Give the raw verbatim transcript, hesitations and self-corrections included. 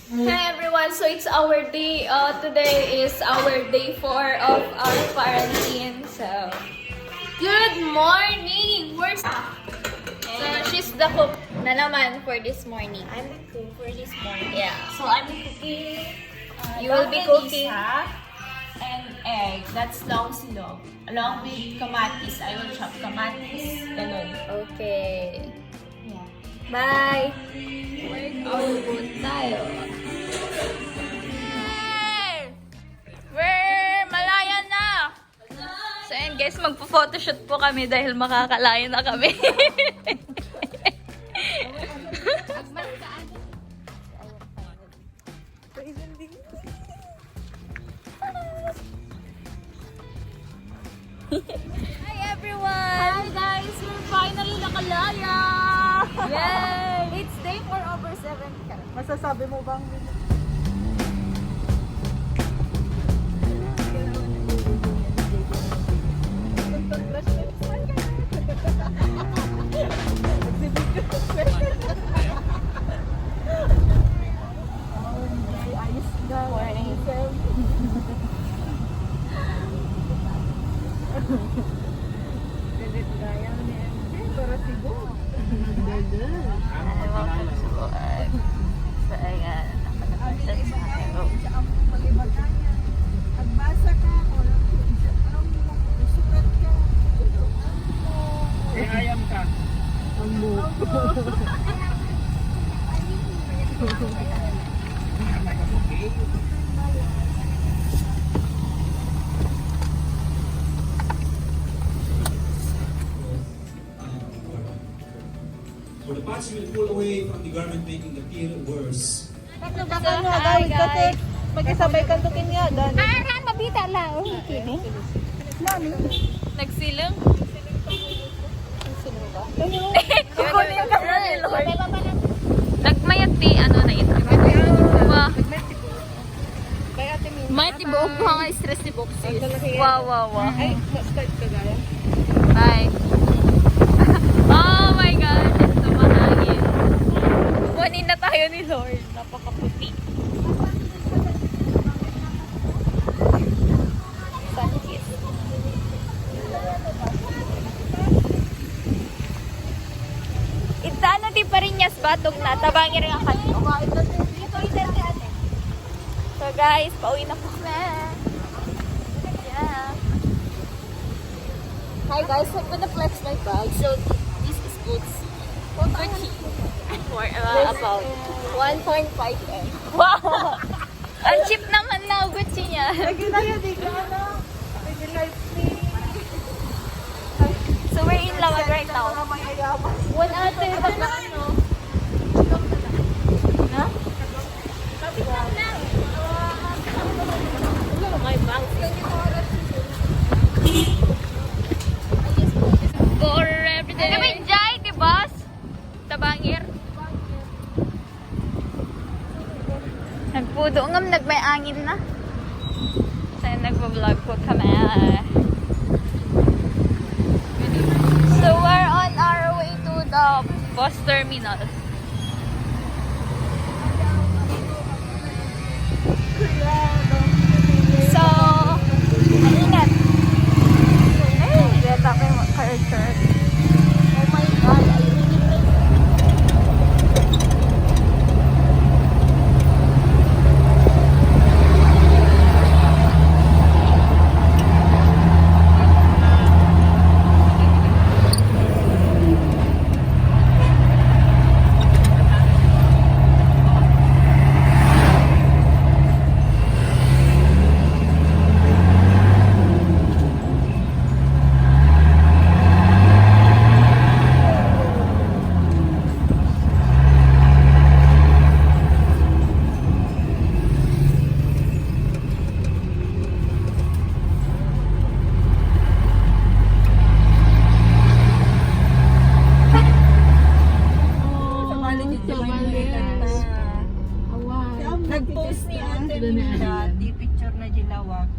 Hi everyone, so it's our day. Uh, today is our day four of our quarantine. So, good morning. We're so she's the cook na naman for this morning. I'm the cook for this morning. Yeah. So I'm cooking. Uh, You will be cooking. Longanisa and egg. That's long silog. Along with kamatis. I will chop kamatis. Ganun. Okay. Yeah. Bye! Workout tayo. Yay! We're Malaya na! So, ayan guys, magpo-photoshoot po kami dahil makakalaya na kami. Hi everyone! Hi guys! We're finally nakalaya! Yay! It's day four over seven. Masasabi mo bang Ayos na. Morning. Galit kaya ni M J, para Cebu. Ay, welcome to Cebu. So, ayan. Nakalabas na tayo. Agbasa ka, o sukat ka. May ayam ka. Ambo. For the patch will pull away from the garment, making the tear worse. Baka nga, gawid ka, te. Magkasabay ka to kinyagan. Aran, mabita lang. Oh, okay. Mami. Nagsiling? Nagsiling ba? Kukunin ka na ni Lord. Nagmayat ti, ano na ito. Wa. May tibuok pa nga stress ni Boxes. Wa, wa, wa. Ay, start ka, gaya. Bye. Oh my God, just tumahangin. Kukunin na tayo ni Lord. Napakaputi. Sun kiss. Ita, ano ti Pariñas ba? Tugna, Tabangir nga kanto. So guys, pauwi na po kami. Yeah. Hi guys, I'm gonna flex my bag. So this is Gucci. Gucci. For uh, about one point five M. Wow! Ang cheap naman na Gucci niya. Lagi na yan, di ka ano. Pwede live stream. So we're in Lawag right now. Mga mayayaman. One hour to the ano? Ha? Wala, may bangs. For everyday. Ano ba yung Jai, di boss? Tabangir. Nagpudo ngam, nagmay angin na. Tayo nagbablog po kami. So we're on our way to the bus terminal. So, maingat. Ay, deta pa yung car church. Oh my God, ay, init na yun. Nag-post ni Ate Minda, di picture na di lawag.